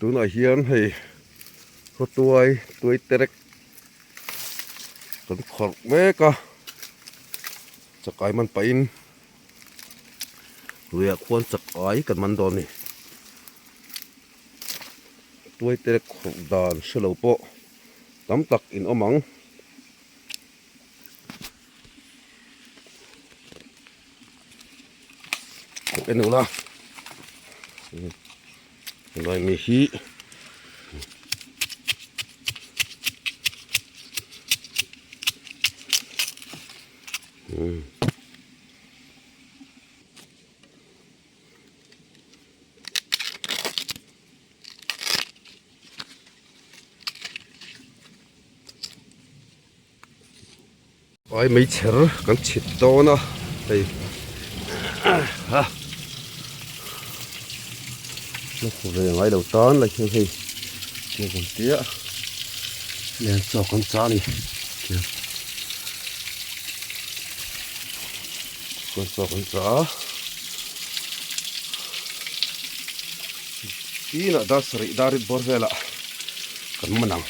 Tunah hian hei khawtuai tuai terek kan khawrh mek a chakai man pahin luiah khuan chakai kan man dawn a ni tuai terek khawrh dan hre lo pawh tam tak in awm ang. En ula helai mi hi Ai meichher kan chhit dawn a hei a la hmu ve ngai lo tan lai hian hei tiang kan tia len chaw kan chah a ni tiang chaw kan chah a tinah dar sarih dar rit bawr velah kan man ang.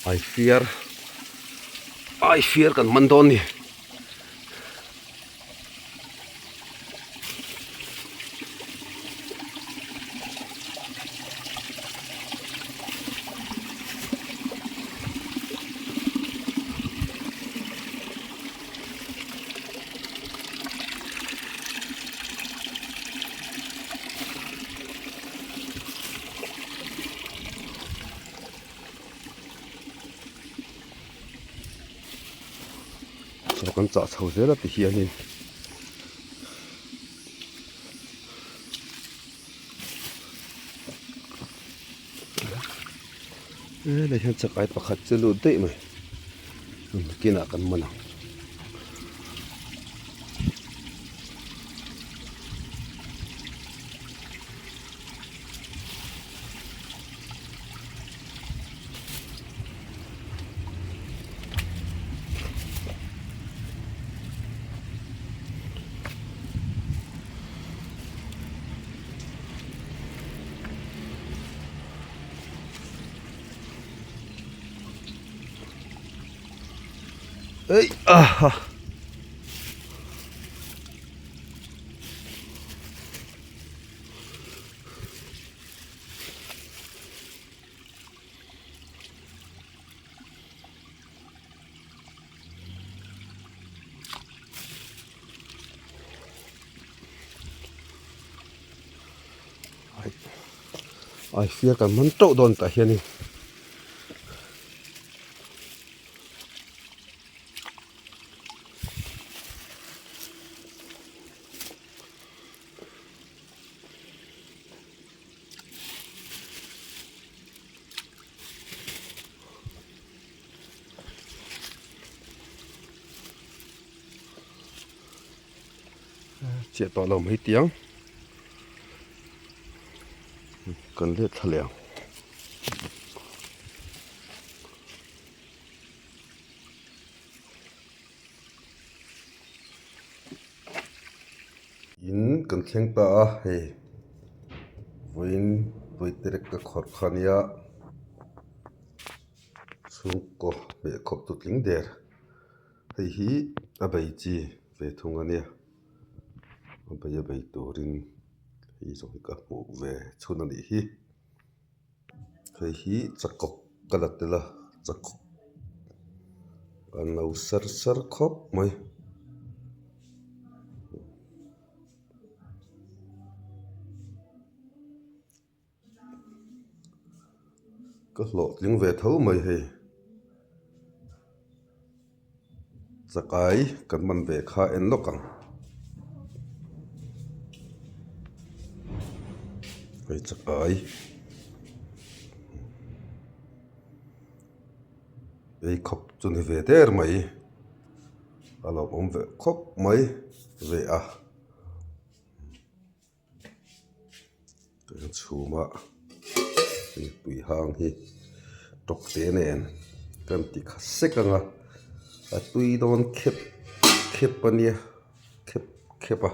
Ai fiar ai fiar kan man dawn ni. Chaw kan chah chho zel a ti hianin helai hian chakai pakhat chu lut daih mai kinah kan man ang. Ei aha. Ai fiar kan man teuh dawn tah hianin. Chiah tawh lo mai tiang kan let thla leh ang. In kan thleng ta a hei vawiin vawi terek ka khawrh kha ania chhungkaw hmeh khawp chu tling der hei hi a bei chi ve thung ania a bei a bei turin hei zawng hi ka hmuh ve chhun a nih hi. Hei hi chakawk ka la tel a chakawk a no sar sar khawp mai. Ka hlawhtling ve tho mai hei chakai kan man ve kha en lawk ang hei chakai ei khawp chu ni ve der mai a lawmawm ve khawp mai ve a. Kan chhum a hei tui hang hi tawk te nen kan ti kha sek ang a a tui dawn khep. khep a nia khep khep a.